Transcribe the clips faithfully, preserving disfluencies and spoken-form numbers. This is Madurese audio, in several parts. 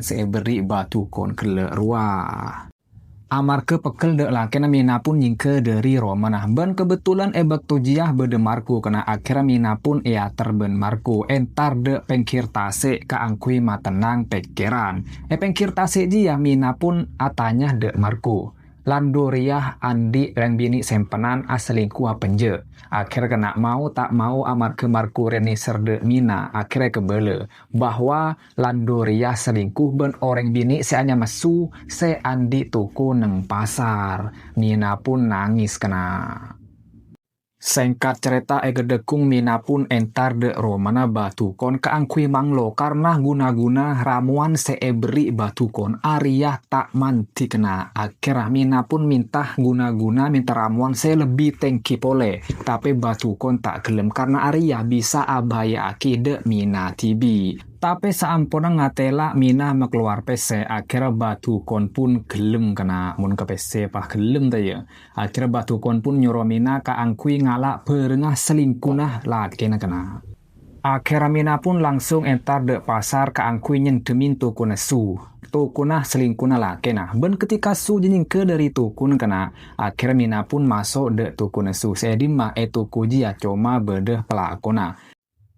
sè èberri' Bâdukon ghellâ' rowa. Amarghâ pegghel dâ' lakèna Mina pun nyèngghâ dâri romana. Bân kabhendherrân è bâkto jiyâ bâdâ Marco kèna, akhèrra Mina pun èater bân Marco entar dâ' pèngghir tasè' kaangghuy matennang pèkkèran. È pèngghir tasè' jiyâ Mina pun atanya dâ' Marco, "Lando rèya andi' rèng binè' sèmpenan aselingkuh apa enjâ'?" Akhèrra kèna mau ta' mau amarghâ Marco rèya nèser dâ' Mina, akhèrra èkabâlâ bahwa Lando rèya selingkuh bân orèng binè' sè anyama Su sè andi' toko neng pasar. Mina pun nangès kèna. Sèngkat carèta, è ghâddhâghung Mina pun entar dâ' romana Bâdukon kaangghuy manglo karna ghu-naghuna ramowan sè èberri' Bâdukon arèya ta' mandhi kèna. Akhèrra Mina pun mènta ghu-naghuna mènta ramowan sè lebbi tèngghi polè, tapè Bâdukon ta' ghellem karna arèya bisa abhâjâ'aghi dâ' Mina dhibi'. Tapè saamponna ngatèla' Mina makalowar pèssè, akhèrra Bâdukon pun ghellem kèna. Mon ka pèssè pas ghellem ta iyâ? Akhèrra Bâdukon pun nyoro Mina kaangghuy ngala' bhârângnga selingkuhna lakèna kèna. Akhèrra Mina pun langsung entar dâ' pasar kaangghuy nyendhemmin tokona Su, tokona selingkuhna lakèna. Bân ketika Su nyèngghâ dâri tokona kèna, akhèrra Mina pun maso' dâ' tokona Su. Sè è dimma è toko jiyâ coma bâdâ pelakona.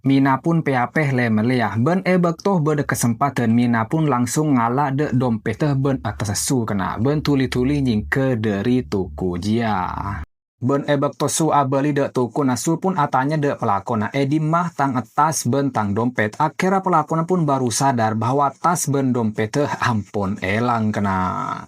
Mina pun pè-apè lè-mellèya, bân è bâkto bâdâ kasempadhân Mina pun langsung ngala' dâ' dompèdhâ bân attassa Su kèna, bân dhuli-dhuli nyèngghâ dâri toko jiyâ. Bân è bâkto Su abâli dâ' tokona, Su pun atanya dâ' pelakona, "È dimma tang attas bân tang dompèt?" Akhèrra pelakona pun baru sadar bahwa attas bân dompèdhâ ampon èlang kèna.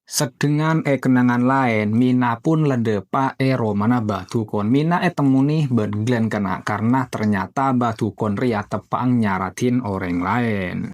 Sedhengan è kennengngan laèn, Mina pun la dâpa' è romana Bâdukon. Mina ètemmonè bân Glenn kèna, karna ternyata Bâdukon rèya teppa'na nyaradhin orèng laèn.